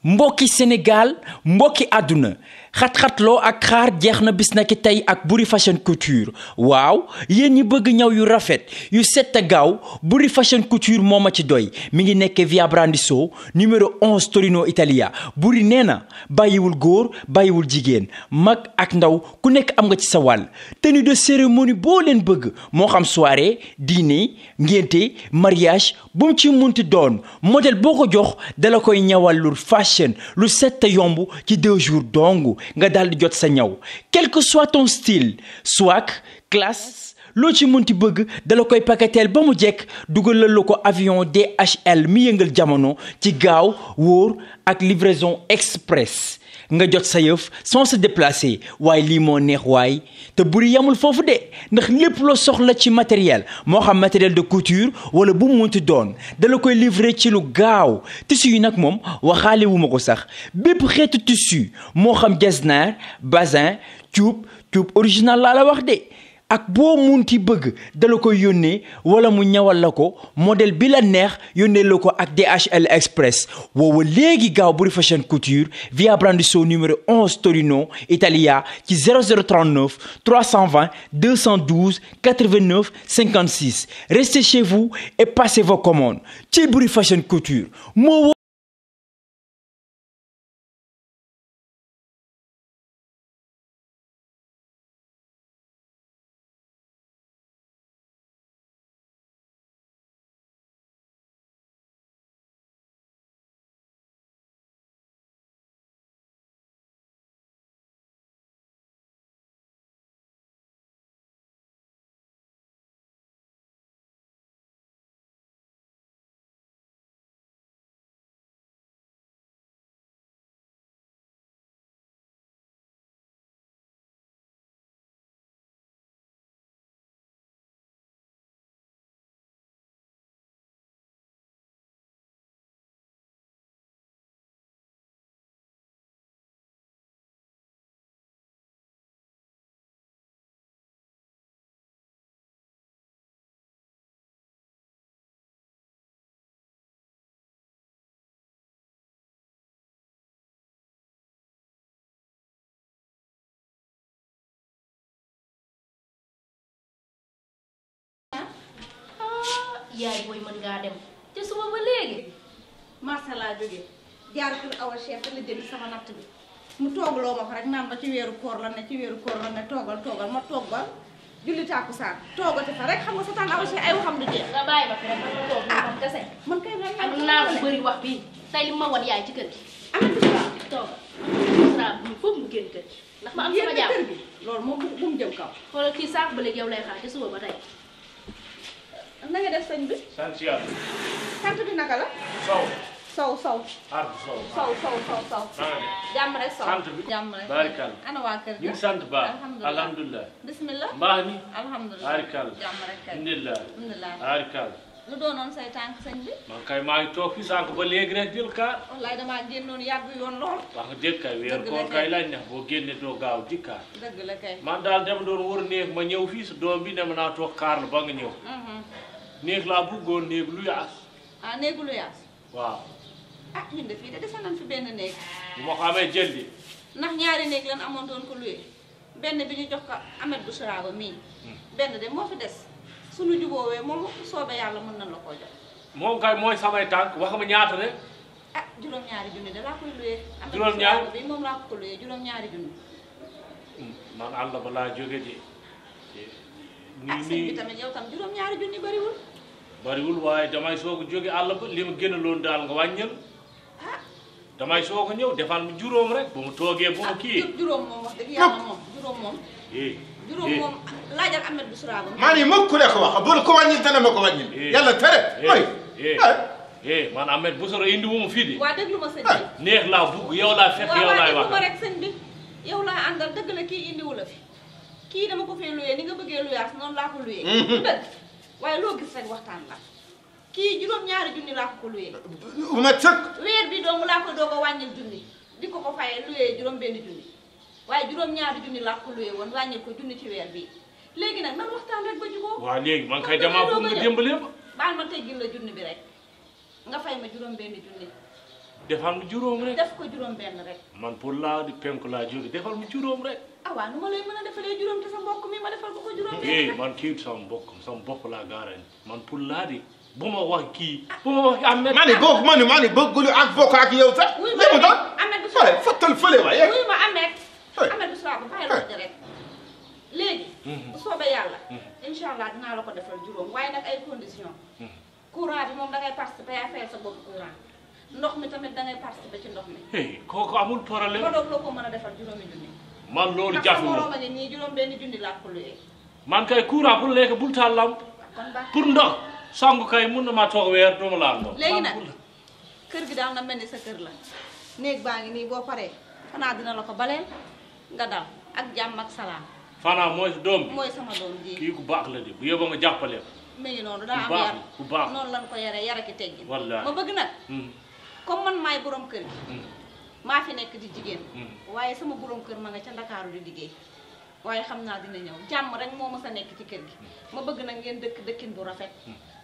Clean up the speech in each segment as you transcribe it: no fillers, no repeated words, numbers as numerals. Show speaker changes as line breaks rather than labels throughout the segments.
mbokki Sénégal mbokki àdduna xat-xatloo ak xaar jeex na bis na ki tey ak Boury Fashion Couture waaw yéen ñi bëgg ñaw yu rafet yu set a gaaw Boury Fashion Couture moo ma ci doy mi ngi nekkee via Brandizzo numéro 11 Torino Italia Boury nee na bàyyiwul góor bàyyiwul jigéen mag ak ndaw ku nekk am nga ci sa wàll tenue de cérémonie boo leen bëgg moo xam soirée dîner ngénte mariage bu mu ci munti doon modèle boo ko jox dala koy ñawal lu fashion lu set a yomb ci 2 jours dong nga daal di jot sa ñaw quel que soit ton style swag classe loo ci munti bëgg dala koy paketeel ba mu jekk dugalal la ko avion DHL mi yëngal jamono ci gaaw wóor ak livraison express nga jot sa yëf sans se déplacer waaye lii moo neex waay te Boury yamul foofu de ndax lépp loo soxla ci matériel moo xam matériel de couture wala bu mu munti doon dala koy livrer ci lu gaaw tissu yi nag moom waxaale wu ma ko sax bépp xeetu tissu moo xam jesner bazin cuub original laa la wax de ak boo munti bëgg dala koy yónnee wala mu ñawal la ko modèle bi la neex yónnee la ko ak DHL Express woowa léegi gaaw Boury Fashion Couture via Brandizzo numéro 11 Torino Italia ci 0039 320 212 89 56 restez chez vous et passez vos commandes ci Boury Fashion Couture moo
yaay booy mën ngaa dem te suba ba léegi
marché laa jógee jaar kër Awa Cheikh la jënd sama natt bi mu toogloo ma fa rek naan ba ci weeru koor la ne toogal ma toogal julli tàkkusaan toogati fa rek xam nga sa tànn Awa Cheikh ay waxam du jeex.
nga bàyyi ma fi rek ma toog ñu xam kese.
man kay nag
ak naa bu bëri wax bii tey li ma wan yaay ci kër gi.
am na
toogal bisimilah foofu mu génn kër gi ndax ma am sama jàmm
kër gi loolu moom bu mu jëm kaw.
xoolal kii saako ba léegi yow lay xaar te suba ba tey.
na nga def sëñ bi.
sant yàlla.
sant bi naka la. Sow. Sow. jàmm rek Sow.
sant bi
jàmm rek.
barikal.
ana waa kër gi.
ñu ngi sant ba. alhamdulilah.
bismillah.
mbaax mi.
alhamdulilah.
barikal.
jàmm rek kay.
alhamdulilah. barikal.
lu doonoon say tànk sëñ bi.
man kay maa ngi toog fi sànq ba léegi rek jël kaar.
wallaay damaa génnoon yàgg yoon lool.
wax nga dëgg kay weer koor kay lañ ne boo génne doo gaaw di kaar.
dëgg la kay.
man daal dama doon wër néeg ma ñëw fii sa doom bi ne ma naa toog kaar la ba nga ñëw. néeg laa bëggoon néeg lu yaas.
ah néegu lu yaas.
waaw.
ah ñun de fii de defe nañ fi benn néeg.
bu ma ko amee jëndi.
ndax ñaari néeg lan amoon doon ko luye benn bi ñu jox ko Ahmed Bouchra ba mii. benn de moo fi des suñu jubóowee moom soobee yàlla mën nañ la koo jox.
moom kay mooy samay tànk wax ma ñaata ne.
ah juróom-ñaari junni de laa koy luye.
juróom-ñaari
bi moom laa ko luye juróom-ñaari junni.
man àll ba laa jóge ji.
ak sëñ bi tamit yow tam juróom-ñaari junni bariwul.
bariwul waaye damay soog a jóge àll ba li ma gënaloon daal nga wàññal. damay soog a ñëw defal mu juróom rek bu mu toogee bu ma kii.
juróom moom wax dëgg yàlla moom juróom moom. juróom moom laajal Ahmed Bouchra ba.
maa nii mokk ne ko wax bu ko wàññil te ne ma ko wàññil. yàlla tere mooy.
man Ahmed Bouchra indi wu ma fii de.
waa déglu ma sëñ bi.
neex laa bugg yow laa fekk yow laay wax.
waaw waaw rek sëñ bi yow laa àndal dëgg la kii indiwu la fi kii dama ko fee luyee ni nga bëggee luyaas noonu laa ko luyee. dëgg waaye loo gis rek waxtaan la kii juróom-ñaari junni laa ko luyee.
bu ma sëkk.
weer bi dong laa ko doog a wàññil junni di ko fayee luyee juróom-benn junni waaye juróom-ñaari junni laa ko luyee woon wàññil ko junni ci weer bii léegi nag nan waxtaan rek ba jubóo.
waaw léegi man kay damaa bëgg nga dimbali ma.
baal ma teggil la junni bi rek nga fay ma juróom-benn junni.
defal mu juróom rek
def ko juróom benn rek
man pour laa di penku laa jóge defal mu juróom rek
ah waaw nu ma lay mën a defalee juróom te sa mbokk mi ma defal ko juróom benn rek
man kii sama bopp laa gaaraan man pour laa di bu ma wax kii bu ma wax Ahmed
maa ni boobu maa ni bëggul ak bokk ak yow sax
wuy
li mu doon
Ahmed bu
fële fottal fële waaye
wuy ma Ahmed bu soobee bàyyi la rek léegi bu soobee yàlla incha allah dinaa la ko defal juróom waaye nag ay condition courant bi moom da ngay participer yaa fayal sa bopp courant ndox mi tamit da ngay participer ci ndox mi
kooku amul problème
ba doog loo ko mën a defal juróomi junni
man loolu
ndax
jafe
sa
na
moroom a ngi nii juróom benn junni laa ko luyee
man kay courant pour lekk bul taal lamp
kon baax
pour ndox sangu kay mun na maa toog weer duma laal ndox
léegi nag kër gi daal na mel ni sa kër la néeg baa ngi nii boo paree xanaa dina la ko baleel nga dal ak jàmm ak salaam
fanaa mooy doom bi
mooy sama doom ji
kii ku baax la de bu yóbba nga jàppale ko
mi ngi noonu daa am
baax
yar
ku baax
noonu lan ko yaree yar ak i teggin
wallaahi
ma bëgg nag comme man maay borom kër gi maa fi nekk di jigéen waaye sama borom kër ma nga ca Ndakaaru di liggéey waaye xam naa dina ñëw jàmm rek moo mës a nekk ci kër gi ma bëgg nag ngeen dëkk dëkkin bu rafet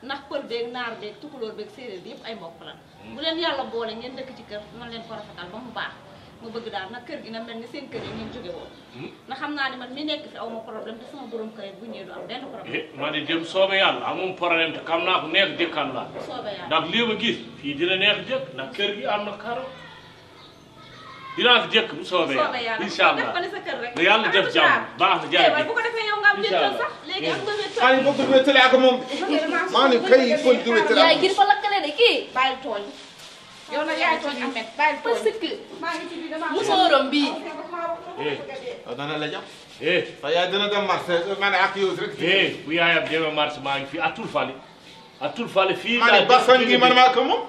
ndax pël beeg naar beeg tukulóor beeg séeréer bi yëpp ay mbokk lan bu leen yàlla boole ngeen dëkk ci kër nan leen ko rafetal ba mu baax ma bëgg daal nag kër gi na mel ni seen kër yi ngeen jóge woon na xam naa ni man mi nekk fi aw ma problème te sama borom kër bu ñëwee du am benn problème
ma di dem soobee yàlla amum problème te xam naa ko neex jëkkan la
soobee yàlla
ndax lii ma gis fii dina neex jëkk ndax kër gi am na karo dinaa ko jëkk bu soobee yàlla incha allah
def ko ni sa kër rek
na yàlla def jàmm baax na jaay
bu ko defee yow nga am wéttal sax léegi am nga wéttal
maa ni bëggul wéttale ak moom maa ni kay pël du wéttale
yaay gi dafa lakkale de kii
bàyyil tooñ yow nag yaay tooñ Ahmed bàyyil tooñ
parce que
maa ngi ci biir damaa
musóoram bii
dana la jàpp
eh
te yaay dina dem marché ma ne ak yow rek
bu yaayam demee marché maa ngi fii atul fale fii
maa ni basan gi man maa ko moom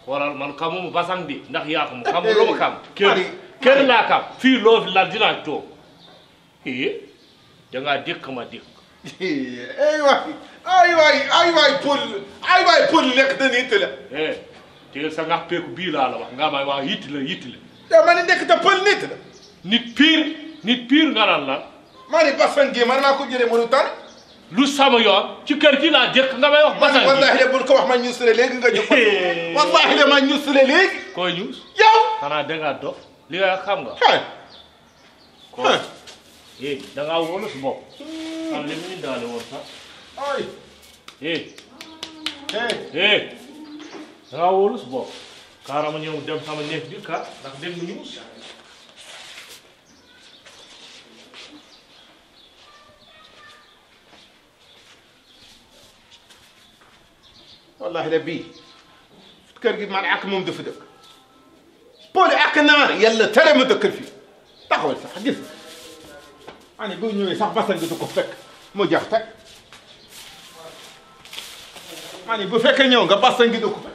xoolal man xamuma basang di ndax yaa ko moom xam lu ma xam kër laa kam fii loo fi la dinaa toog dangaa dëkk ma dëkk
ay waay pël lekk dana yitte la
te sa ngax peeku bii laa la wax nga may wax yitti la
da ma ni nekk te pël nit la
nit piir nga naan lan
maa ni basan gi man maa ko jëlee mënu tànn
lu sama yoon ci kër gi laa dëkk nga may wax basang gi
wallahi de bul ko wax ma ñuusule léegi nga jóg wallahi de ma ñuusule léegi
koy ñuus
yow
xanaa dangaa dof li nga xam nga ko dangaa wóolu si bopp xam li mu indaale woon sax dangaa wóolu si bopp kaarama ñëw dem sama nekk bi ka ndax dem mu ñuus
wallahi de bii kër gi man ak moom dafa dëkk pël ak naar yàlla tere ma dëkkal fii taxawal sax gis maa ni bu ñëwee sax basan gi du ko fekk mu jax teg maa ni bu fekkee ñëw nga basan gi du ko fekk